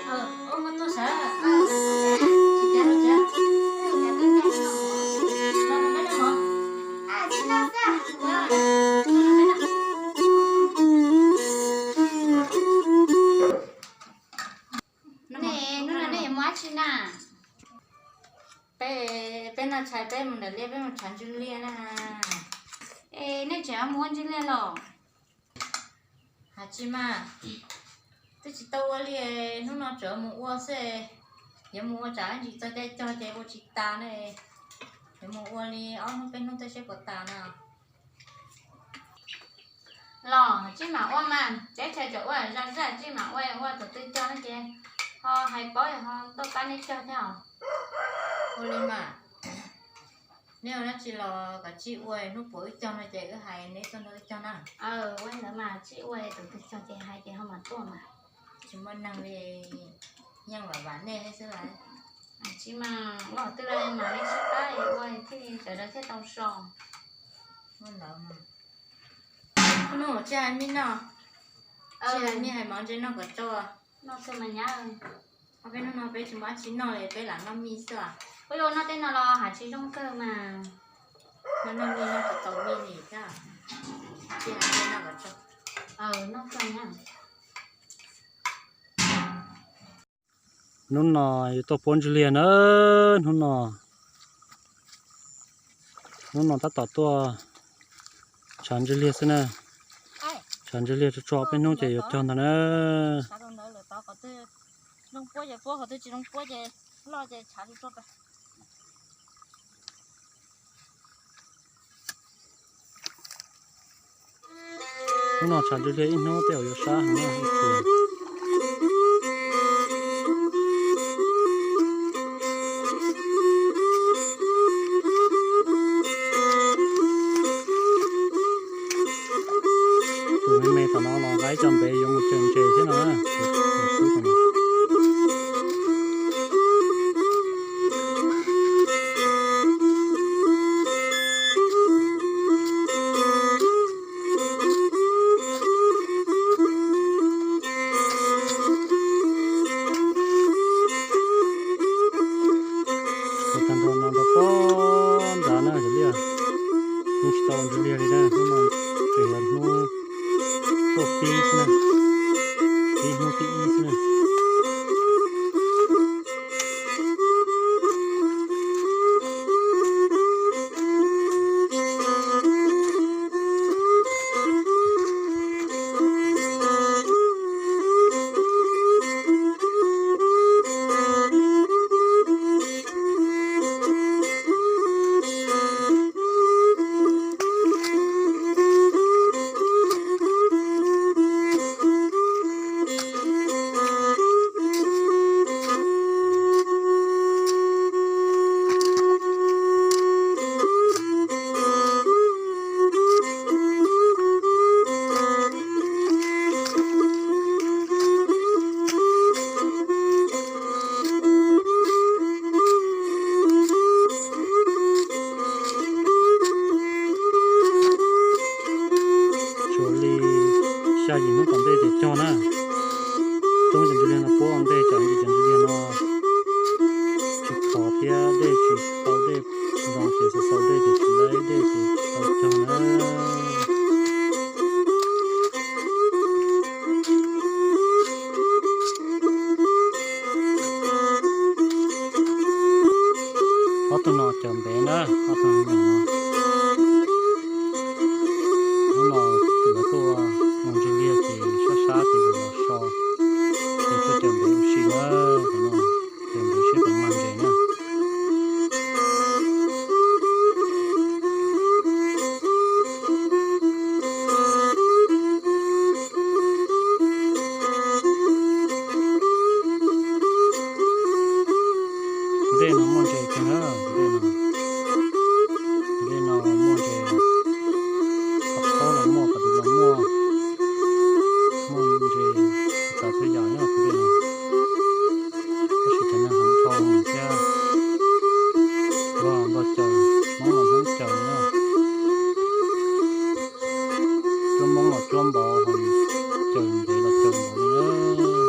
Hnub no nej yuav mus dab tsi na? Peb, peb noj tshais peb mus nram liaj peb mus tshav ntswg liaj na. Es nej tseem mus ua ntswg liaj los? Hais tsis mas, twb tsis tau ua li, hnub no tseem mus ua xwb. Yuav mus ua tsam ntsis txog caij cog ces ua tsis tas ne. Yuav mus ua li ob hnub peb hnub tej seb puas tas na. Los tsis mam ua mas, teb chaws tseem ua zaj zaj tsis mam ua, ua tus twg cog no ces ho hais paub ho tuaj pab neb cog thiab os. Ua li mas, neb ua dab tsi los kom tsis ua, hnub puas wb cog no ces wb hais neb tuaj nrog wb cog na. Ua li ntawd mas tsis ua, tus twg cog ces hais ces ho mam tuaj mas. Tsis muaj neeg li, yeej vam vam nej thiab xwb las. Tsis mas ua twg los mam li sib pab ua thiaj li sawv daws thiaj tau so. Muaj ntawd mas. Hnub no tsis hais mij noj, tsis hais mij hais mov ntshe noj kom tsau. Noj xwb mas nyab. Ob peb hnub no peb tsis muaj dab tsi noj li peb lam noj mij xwb. Peb yuav noj tej no los hais tsis zoo kawg mas. Noj noj mij noj kom tau mij li thiab. Tsis hais peb noj kom tsau. Noj kawg na. Hnub no yuav tuaj puab ntswg liag na, hnub no, hnub no tab tom tuaj tshav ntswg liag xwb na, tshav ntswg liag tso tso peb hnub ces yuav cog ntag na. Hnub no tshav ntswg liag ib hnub tej zaum yuav sab heev na. Tus me me tom no los nqa ib co npev yuav mus cawm ntses thiab no. Tag nrho no rau pob nrad na cov liaj, hnub tsis tau ntswg liag li na, hnub no tseem yog hnub tuaj pib xwb na, pib hnub thib ib xwb na. Tsuas li xya yim hnub tom ntej ces cog na. Coob cov ntswg liag no puab ua ntej, tsam ntsis cov ntswg liag no tsis khov thiab dej tsis tau, dej zoo ces xaus xaus dej ces tsis laib, dej ces tsis tau cog na. Ob tug no cawm npev na, ob tug no. Hnub no lawv tuaj ua ntswg liag ces sab sab ces lawv los so, ces tuaj cawm npev ua si na, cawm npev seb puas mag ntses na. Tus dej no muaj ntses kawg na, tus dej no, tus dej no muaj ntses, qab qhob los muaj, qab dub los muaj, muaj ntses txawv txhua yam nyob tus dej no. Tab sis cov neeg heev dhau thiab, npog npog caws, Hmoob los Hmoob caws na. Cuab Hmoob los cuab npov, ho caws ntev los caws npov li na.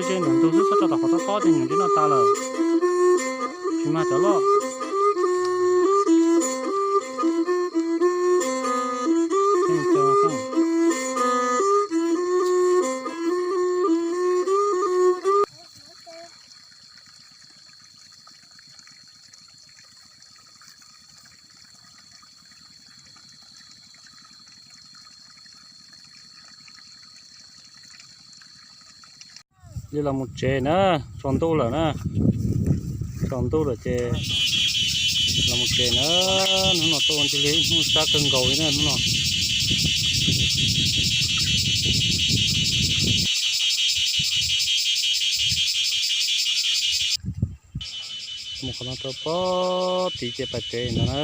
Tej ntawm ntug xwb, txhob tso rau qhov tob tob, tej nyuag ntsej noj tas lawm. Tsis mag cov loj. Li los mus tsev na, tsaus ntuj lawm na, tsaus ntuj lawm ces los mus tsev na. Hnub no tuaj ua ntej li ib hnub sab kawg nkaus li na hnub no. Mus qhov no rau pob tid ces pais tsev ntag na.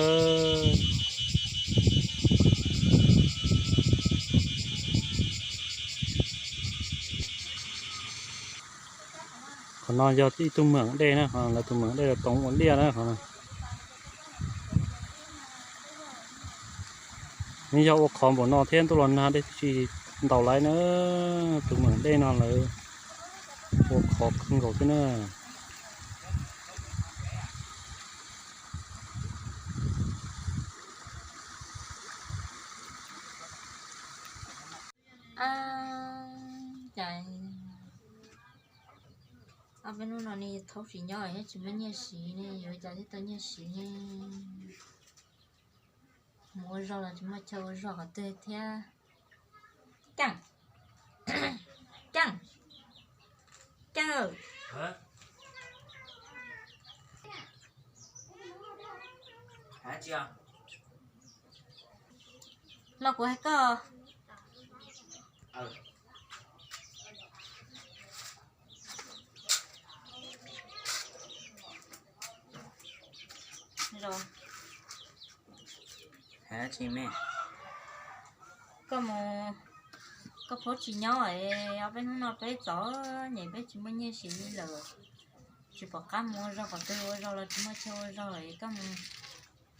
Qhov no yog ib tug meem dej na, lawv tus meem dej los toov ua liaj na qhov no. Nws yog ua qhov npaum no thiab ntuj los nag dej tsis ntaus lawm na. Tus meem dej no lawv ua qhov kawg nkaus thiab na. Cas ob peb hnub no ne thaub tsis nyob thiab tsis muaj nyiaj siv ne, yuav cas thiaj tau nyiaj siv ne. Mus ua zog los tsis muaj chaw ua zog qhov twg thiab. Keej, keej, keej. Los kuv hais koj. Koj mus, koj phaub tsis nyob es ob peb hnub no peb txom nyem peb tsis muaj nyiaj siv li lawm, tsis pom qab mus ua zog qhov twg, ua zog los tsis muaj chaw ua zog es koj mus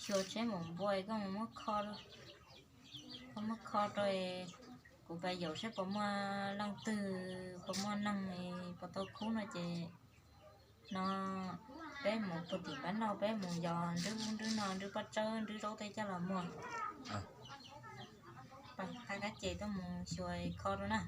xyuas tsheb mus npua es koj mus muab kho, koj muab kho rau es kuv pais yaum saib puas muaj leej twg, puas muaj neeg, puas tau khub no ces no peb mus puag tim npab nauj peb mus yos nrwb ub nrwb no nrwb pob tsawb nrwb zaub tej coj los muag. Pais hais kab ces tuaj mus xyuas kho rau na.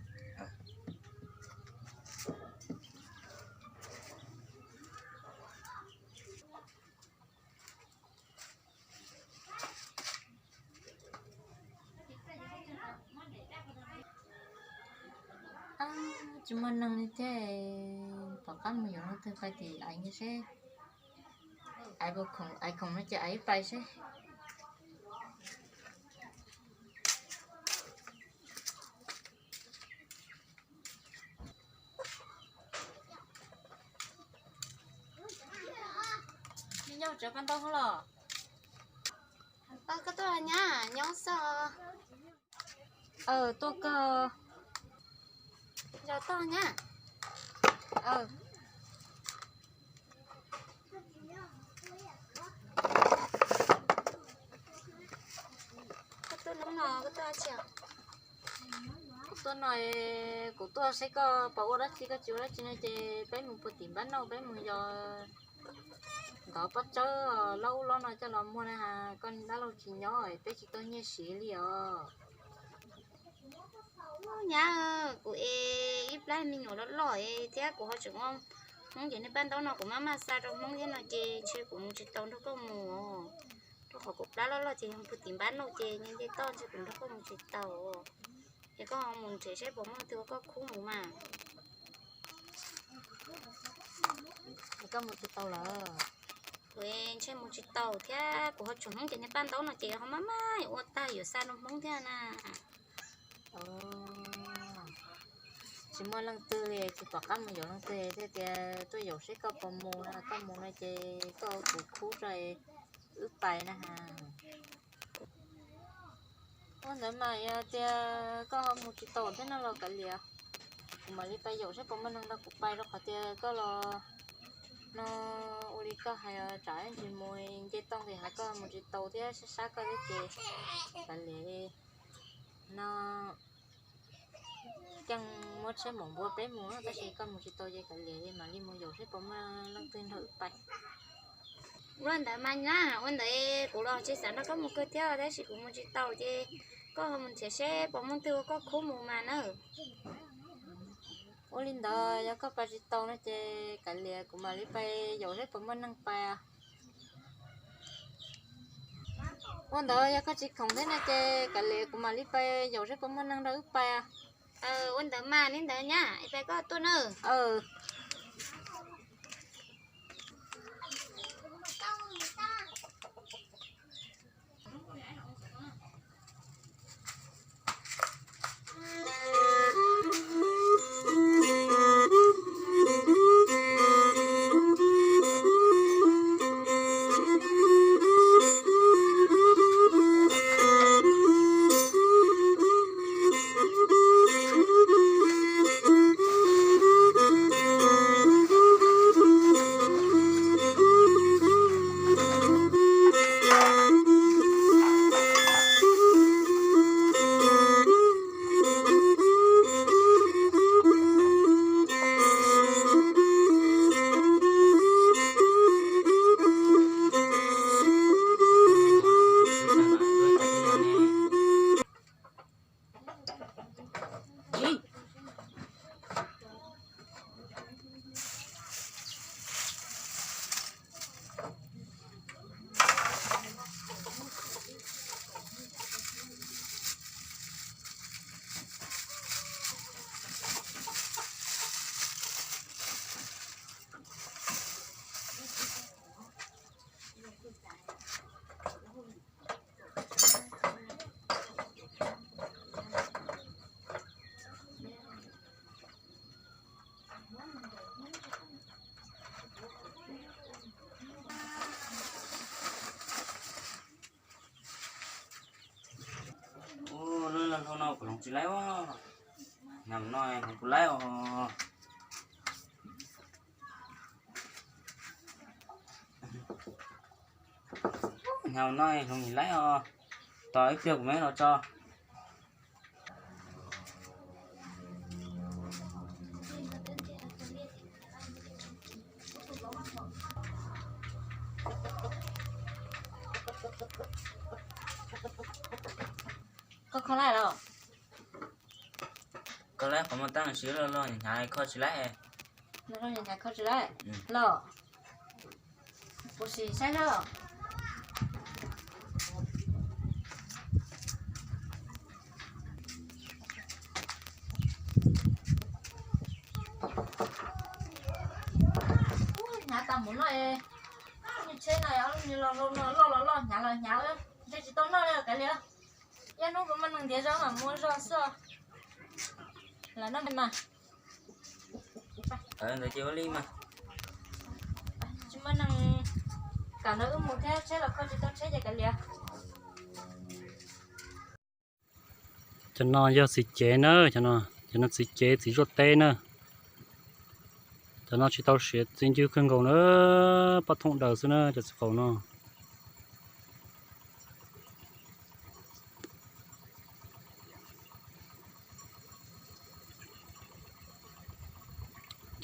Tsis muaj neeg li thiab, tom qab mus yuav leej twg pais tim aiv seb, aiv puas khoom, aiv khoom no ces aiv pais seb. Nyob tsev pab ntaub los? Koj tuaj nyab, nyob xwb. Tuaj kawg. Zos toj nyab. Koj tuaj hnub no koj tuaj tsi? Kuv tuaj no, kuv tuaj seb koj puas ua dab tsi, koj tsis ua dab tsi no ces peb mus puag tim npab nauj peb mus yos ntov pob tsawb loj ub loj no coj los muag na, koj dab laug tsis nyob peb tsis tau nyiaj siv li os. Nyab, kuv es ib plab me nyuam loj loj thiab kuv ho tseem ua Hmoob ces nej pab ntaub no kuv maj maj xa rau Hmoob thiab no ces ntshe kuv mus tsis tau nrog koj mus. Rau qhov kuv plab loj loj ces yog puag tim npab nauj ces nce toj ntshe kuv nrog koj mus tsis tau. Ces koj mus nrhiav seb puas muaj twg ua koj khub mus mas. Koj mus tsis tau lawm. Kuv ntshe mus tsis tau thiab kuv ho tseem Hmoob ces nej pab ntaub no ces ho maj maj ua tag yuav xa rau Hmoob thiab na. Tsis muaj leej twg li, tsis pom qab mus yaum leej twg thiaj tias tuaj yaum seb koj puas mus no, koj mus no ces koj ua kuv khub tso wb pais na. Ua ntawd mas yog tias koj ho mus tsis tau thiab no los kav liam, kuv mam li pais yaum seb puas muaj neeg nrog kuv pais rau qhov tias koj los no ua li koj hais tsam ntsis mus nce toj nqis hav koj mus tsis tau thiab sab sab koj thiab ces kav liam no. Keej muab tsheb maum npua peb mus, tab sis koj mus tsis tau ces kav liam, mam li mus yaum seb puas muaj leej twg nrog wb pais. Ua ntawd mas nyab, ua ntawd kuv los tsis xav nrog koj mus kawg thiab, tab sis kuv mus tsis tau ces koj ho mus nrhiav seb puas muaj twg ua koj khub mus mas na. Ua li ntawd yog koj pais tsis tau no ces kav liam, kuv mam li pais yaum seb puas muaj neeg pais. Ua ntawd yog koj tsis khoom thiab no ces kav liam, kuv mam li pais yaum seb puas muaj neeg nrog wb pais. Ua ntawd mas li ntawd nyab, pais koj tuaj na. Ua, lub hlau no kuv hloov tsis laib os. Hlau no hloov kuv laib os. Hlau no hloov tsis laib os. Tos ib pliag kuv mam los tso. Koj kho laib los? Kho laib qhov muag tab sis loj loj hnyav hnyav kho tsis laib. Loj loj hnyav hnyav kho tsis laib los? Kuv sim saib na. Hnyav tas mus no, tsheb no loj los loj hnyav los hnyav, ntshe tsis tau noj li kav liam. Ib hnub kuv muaj neeg ntiav zog mam muab zog xwb. Lam noj mas. Ntawd ces ua li mas. Tsis muaj neeg kam nrog wb mus thiab, tsheb los kho tsis tau tsheb ces kav liam. Cov no yog txiv cev na, cov no, cov no txiv cev txiv zuaj teb na. Cov no tsis tau siav txiv ncw kawg nkaus na, poj thooj daws xwb na cov txiv qaum no.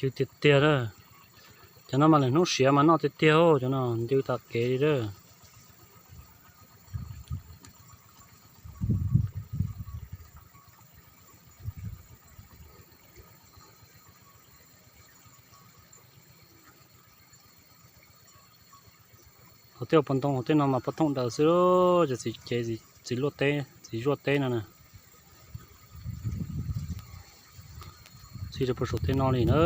Ncw tiag tiag a. Cov no mas lwm hnub siav mas noj tiag tiag, cov no ncw tas kev li a. Hauv tej uas pov ntoo hauv tej no mas poj thooj daws xwb, cov txiv cev txiv luaj teb txiv zuaj teb no na. Txij rau puag saum tej no li na.